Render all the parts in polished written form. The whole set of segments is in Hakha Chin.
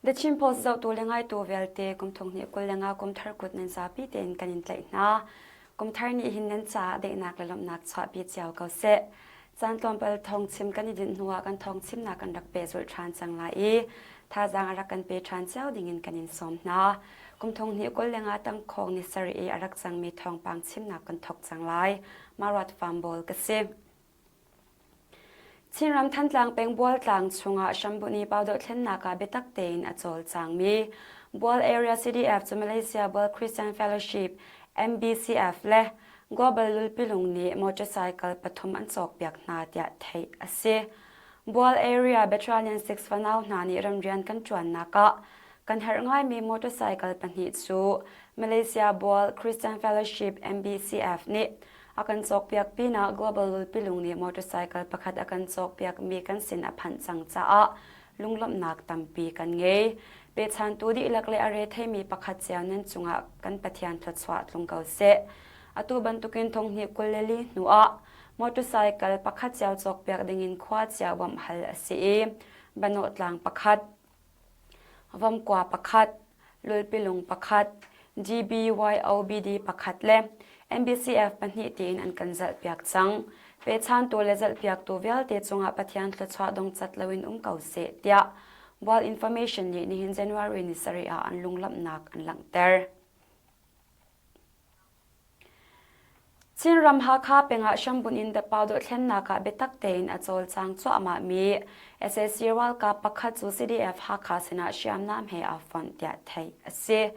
The Chin Post zohtu le ngaitu vialte kum thong hnih 25 kum thar kut nan zapi tein kan in tlaih hna. Kum thar nih hin nan caah daihnak le lawmhnak chuahpi cio ko seh. Caan tlawmpal thawngchim kan i dinh hnuah kan thawngchimnak kan rak pehzulh ṭhan cang lai i thazaang a rak kan pe ṭhan cio dingin kan in sawm hna. Kum thong hnih 25 tangkhawng ni sarih i a rak cangmi thawngpang chimnak kan thawk cang lai. Maruat Fambawl ka si. Chinram Thantlang peng Bualtlang chungah Shambuni Paudoh thlennak ah biatak tein a cawlcangmi Bual Area CDF cu Malaysia Bual Christian Fellowship MBCF le Global Lulpilung nih motorcycle pathum an cawkpiak hna tiah theih a si. Bual Area Battalion 6 fanau hna nih ramrian kan ṭuannak ah kan herh ngaimi motorcycle pahnih cu Malaysia Bual Christian Fellowship MBCF nih a kan cawkpiak pinah Global Lulpilung nih motorcycle pakhat a kan cawkpiakmi kan sin a phanh cang caah lunglawmhnak tampi kan ngei. Pechantu dihlak le a re theimi pakhat cio nan cungah kan Pathian thluachuah tlung ko seh. Atu bantukin thonghnih 24 hnu ah motorcycle pakhat cio cawkpiak dingin khua cio bawmh hal a si i Banawh tlang pakhat, Vomkua pakhat, Lulpilung pakhat, GBYOBD pakhat le MBCF pahnih tiin an kan zalhpiak cang. Pechantu le zalhpiaktu vialte cungah Pathian thluachuah dongcat loin um ko seh tiah World Information nih nihin January ni sarih ah an lunglawmhnak an langhter. Chinram Hakha peng ah hrambunh in Dapau dohthlennak ah biatak tein a cawlcang cuahmahmi sac ralkap pakhat cu CDF Hakha sinah hriamnam he aa fonh tiah theih a si.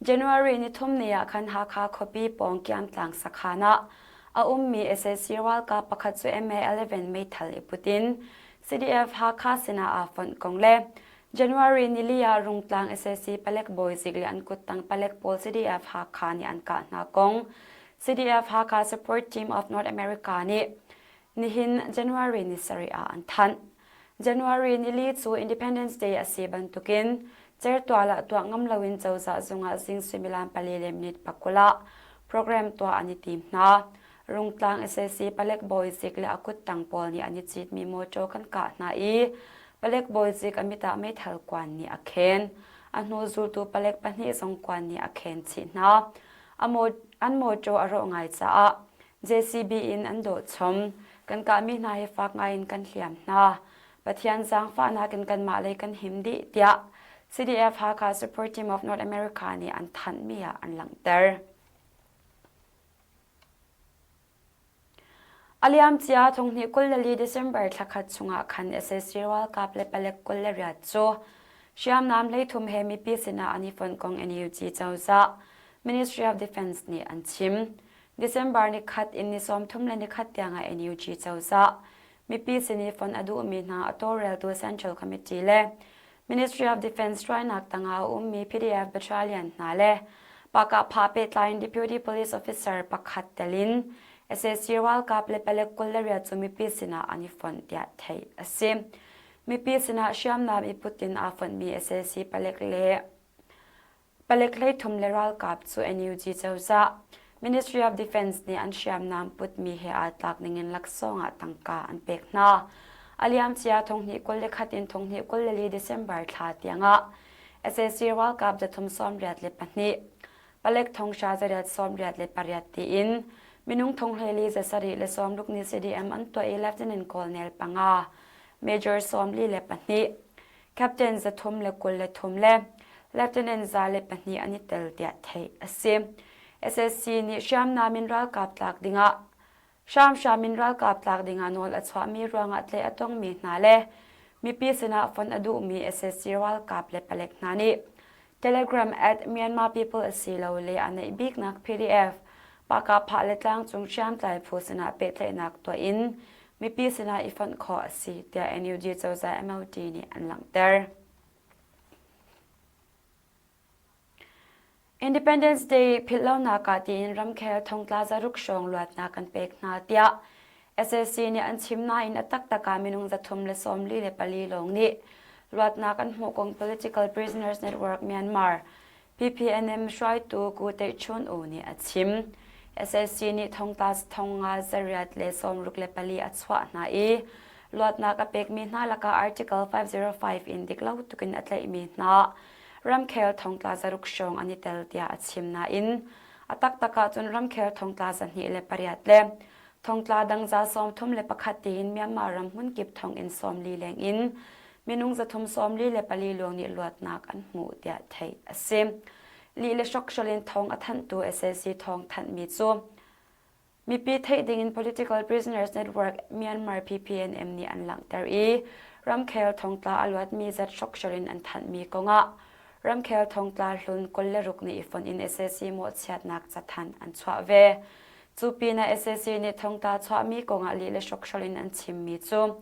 January nithum ni ah khan Hakha khuapi pawng Kiamtlang sakhan ah a ummi sac ralkap pakhat cu MA-11 meithal i put in CDF Hakha sinah aa fonh kong le January nili ah Rungtlang sac palek bawizik le an kuttang palek pawl CDF Hakha nih an kah hna kong CDF Hakha Support Team of North America nih nihin January ni sarih ah an thanh. January nili cu Independence Day a si bantukin certual ah tuah ngam loin cozah zung ah zing suimilam pali le minute pakul ah program tuah an i tim hna. Rungtlang sac palek bawizik le a kuttang pawl nih an i citmi mawṭaw kan kah hna i palek bawizik a mit ah meithal kuan nih a khen. A hnu zultu palek pahnih zong kuan nih a khen chih hna. An mawṭaw a rawh ngai caah JCB in an dawh chom. Kan kahmi hna hi fak ngaiin kan hliam hna. Pathian zaangfahnak in kanmah lei kan him dih tiah CDF Hakha Support Team of North America nih an thanhmi ah an langhter. A liamcia thonghnih 24 December thlakhat chungah khan sac ralkap le palek 28 cu hriamnam 33 he mipi sinah an i fonh kong NUG cozah Ministry of Defense nih an chim. December nikhat in ni 31 tiangah NUG cozah mipi sin i fonh a duhmi hna a tawlreltu Central Committee le Ministry of Defense hruainak tangah a ummi PDF battalion hna le Pakah pehtlai in Deputy Police Officer pakhat tel in sac ralkap le palek 28 cu mipi sinah an i fonh tiah theih a si. Mipi sinah hriamnam i put in aa fonhmi sac palek le Palek 33 le ralkap cu NUG cozah Ministry of Defense nih an hriamnam putmi he aa tlak ningin laksawng ah tangka an pek hna. A liamcia thonghnih 21 in thonghnih 24 December thla tiangah sac ralkap 384, palek thonghra 188 tiin minung thonghleili zasarih le sawmruk nih CDM an tuah i Lieutenant Colonel panga, Major 42, Captain 323 le Lieutenant 102 an i tel tiah theih a si. SSC nih hriamnam in ralkap tlak dingah hramhram in ralkap tlak dingah nawl a chuahmi ruangah tlaih a tongmi hna le mipi sinah fonh a duhmi SSC ralkap le palek hna nih Telegram at Myanmar People asilole a neih biknak PDF Pahkahphah le tlangcung hriamtlai phu sinah pehtlaihnak tuah in mipi sinah i fonh khawh a si tiah NUG cozah MOT nih an langhter. Independence Day philhlonak ah tiin ramkhel thongtla zaruk hrawng luatnak kan pek hna tiah sac nih an chim nain a taktak ah minung 344 lawng nih luatnak an hmuh kong Political Prisoners Network Myanmar PPNM hruaitu Ku Teih Chun U nih a chim. sac nih thongtla thong nga zariat le 64 a chuah hna i. Luatnak a pekmi hna lakah Article 505 in dik lo tukin a tlaihmi hna ramkhel thongtla zaruk hrawng an i tel tiah a chim nain a taktak ahcun ramkhel thongtla 208 le thongtla dang 31 tiin Myanmar ram hmunkip thonginn 40 leng in minung 344 lawng nih luatnak an hmuh tiah theih a si. Lih le hrokhrol in thong a thanhtu sac thawng thanhmi cu Mipi theih dingin Political Prisoners Network Myanmar PPNM nih an langhter i ramkhel thongtla a luatmi zat hrokhrol in an thanhmi kongah ramkhel thongtla hlun 26 nih i fonh in sac mawhchiatnak cathanh an chuah ve. Cu pinah sac nih thongtla chuahmi kongah lih le hrokhrol in an chimmi cu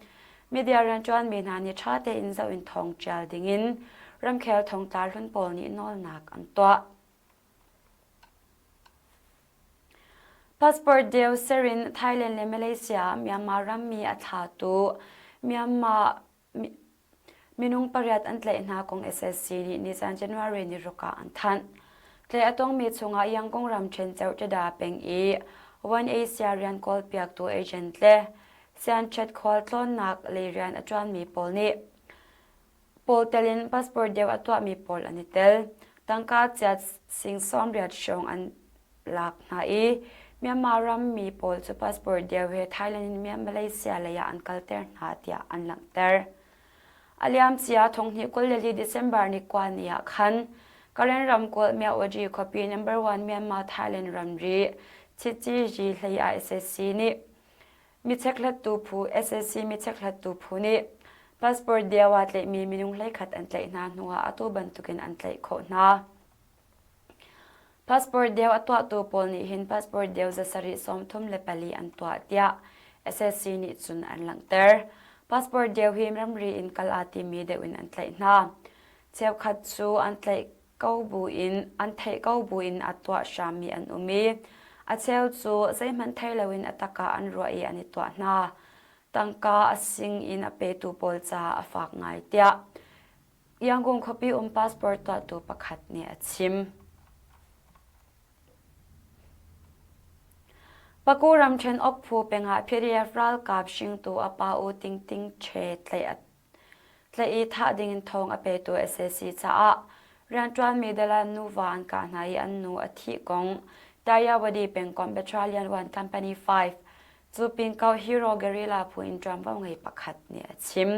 media rianṭuanmi hna nih ṭha tein zoh in thawng ṭial dingin ramkhel thongtla hlun pawl nih nawlnak an tuah. Passport deu ser in Thailand le Malaysia Myanmar rammi a thlatu Myanmar minung pariat an tlaih hna kong SSC nih nizan January ni ruk ah an thanh. Tlaih a tongmi chungah Yangon ramṭhen Ceuhṭada peng i One Asia rian kawlpiaktu agent le sianṭhet khualtlawnnak lei rian a ṭuanmi pawl nih Pawl tel in passport deu a tuahmi pawl an i tel. Tangka chiat sing 80 hrawng an lak hna i Myanmar rammi pawl cu passport deu he Thailand in Malaysia lei ah an kalter hna tiah an langhter. A liamcia thonghnih 24 December ni kua ni ah khan Karen ramkulh Myawaddy khuapi number one Myanmar Thailand ramri Chitchi hlei ah SSC nih Michekhlattu phu sac michekhlattu phu nih passport deu aa tlaihmi minung 11 an tlaih hna hnuah atu bantukin an tlaih khawh hna. Passport deu a tuahtu pawl nih hin passport deu 734 an tuah tiah SSC nih cun an langhter. Passport deu hi ramri in kal aa timi deuh in an tlaih hna. Cheukhat cu an tlaih ko buin an theih ko buin a tuah hrammi an um i a cheu cu zeihmanh thei loin a tak ah an ruah i an i tuah hna. Tangka a sing in a petu pawl caah a fak ngai tiah Yangon khuapi um passport tuahtu pakhat nih a chim. Paku ramṭhen Okphu pengah PDF ralkap hringtu a pa U Ting Ting Ṭhe tlaih a Tlaih i thah dingin thawng a petu sac caah rianṭuanmi dalan nuva an kah hna i an nu a thih kong Tayawadi pengkomh Battalion 1 Company 5 cu Pingkau Hero Guerrilla phu in ṭuanvo ngei pakhat nih a chim.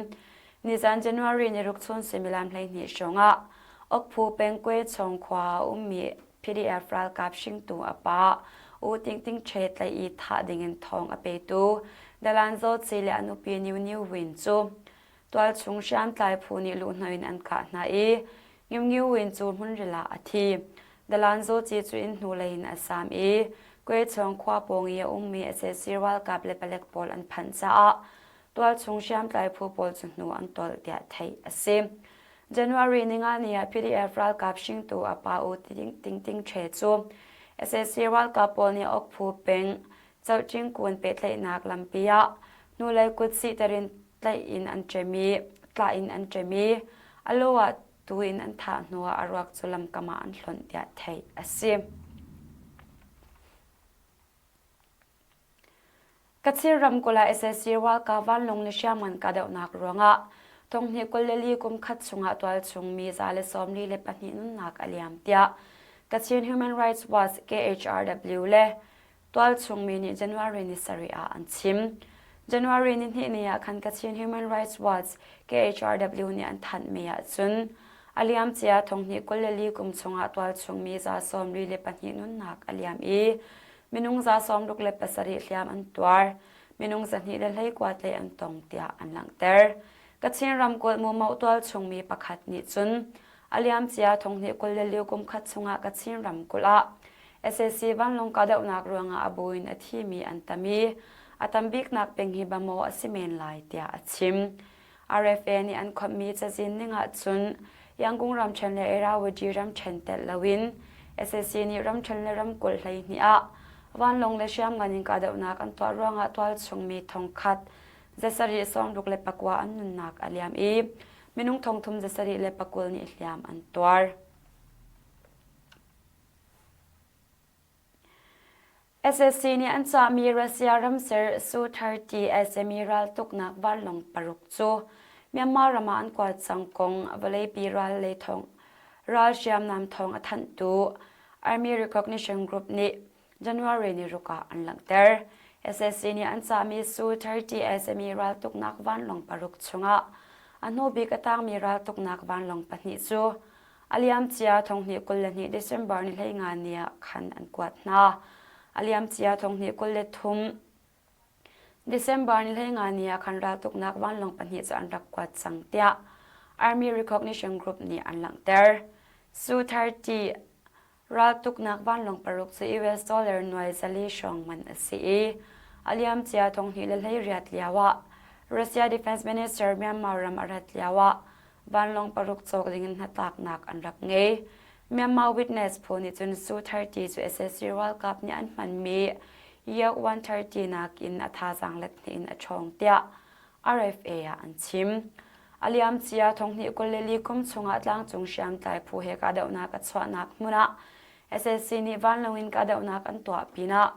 Nizan January ni ruk chun suimilam 12 hrawngah Okphu pengkwe Chong khua ah a ummi PDF ralkap hringtu a pa U Ting Ting Ṭhe tlaih i thah dingin thawng a petu Dalan Zaw Ci le a nupi Niu Niu Win cu tualchung hriamtlai phu nih luhhnawh in an kah hna i Ngiu Ngiu Win cu hmunril ah a thi. Dalan Zaw Ci cu inn hnulei in a sam i Kuechawng khua pawng i a ummi sac ralkap le palek pawl an phanh caah tualchung hriamtlai phu pawl cu hnu an tolh tiah theih a si. January ninga ni ah PDF ralkap hringtu a pa U Ting Ting Ṭhe cu sac ralkap pawl nih Okphu peng Cohcingkun pehtlaihnak lampi ah hnulei kut sihter in tlaih in an ṭem i tlah in an ṭem i a lu ah tu in an thah hnuah a ruak cu lamkam ah an hlonh tiah theih a si. Kachin ramkulh ah sac ralkap vanlawng le hriamngan kahdohnak ruangah thonghnih 24 kum khat chungah tualchung mi 142 nunnak a liam tiah Kachin Human Rights Watch KHRW le tualchung mi nih January ni sarih ah an chim. January ni hnih ni ah khan Kachin Human Rights Watch KHRW nih an thanhmi ahcun a liamcia thonghnih 24 kum chungah tualchung mi 142 nunnak a liam i Minung 67 hliam an tuar. Minung 2 le tlaih an tong tiah an langhter. Kachin ramkulh Mumoh tualchung mi pakhat nih cun a liamcia thonghnih 22 kum khat chungah Kachin ramkulh ah sac vanlawng kahdohnak ruangah a bu in a thimi an tam i a tam biknak peng hi Bamaw a si men lai tiah a chim. RFA nih an khawmhmi cazin ning ahcun Yangon ramṭhen le Irrawaddy ramṭhen telh loin sac nih ramṭhen le ramkulh 12 ah vanlawng le hriamngan in kahdohnak an tuah ruangah tualchung mi thongkhat 769 an nunnak a liam i minung thongthum 720 nih hliam an tuar. SSC nih an cahmi Russia ramser Su-30 SME raltuknak vanlawng paruk cu Myanmar ram ah an kuat cang kong vawleipi ral lei thawng ral hriamnam thawng a thanhtu Army Recognition Group nih January ni ruk ah an langhter. SSC nih an cahmi Su-30 SME raltuknak vanlawng paruk chungah a hnubik a tangmi raltuknak vanlawng pahnih cu A liamcia thonghnih 22 December ni 15 ni ah khan an kuat hna. A liamcia thonghnih 23 December ni 15 ni ah khan raltuknak vanlawng pahnih cu an rak kuat cang tiah Army Recognition Group nih an langhter. Su-30 Raltuknak vanlawng paruk cu US dollar nuai zali hrawng man a si i a liamcia thonghnih le 18 lioah Russia Defense Minister Myanmar ram a rat lioah vanlawng paruk cawk dingin hnatlaknak an rak ngei. Myanmar Witness phu nih cun Su-30 cu sac ralkap nih an hmanmi Yak 130 nakin a thazaang let hnih in a ṭhawng tiah RFA ah an chim. A liamcia thonghnih 24 kum chungah tlangcung hriamtlai phu he kahdohnak a chuahnak hmun ah sac nih vanlawng in kahdohnak an tuah pinah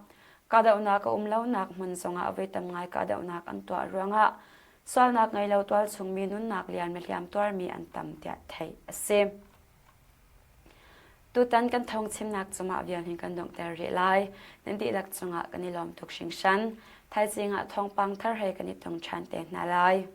kahdohnak a um lonak hmun zongah voi tam ngai kahdohnak an tuah ruangah sualnak ngei lo tualchung mi nunnak lian mi hliam tuarmi an tam tiah theih a si. Tutan kan thawng chimnak cungah vial hin kan donghter rih lai. Nan dihlak cungah kan i lawm tuk hringhran. Thaizing ah thawngpang thar he kan i tong ṭhan te hna lai.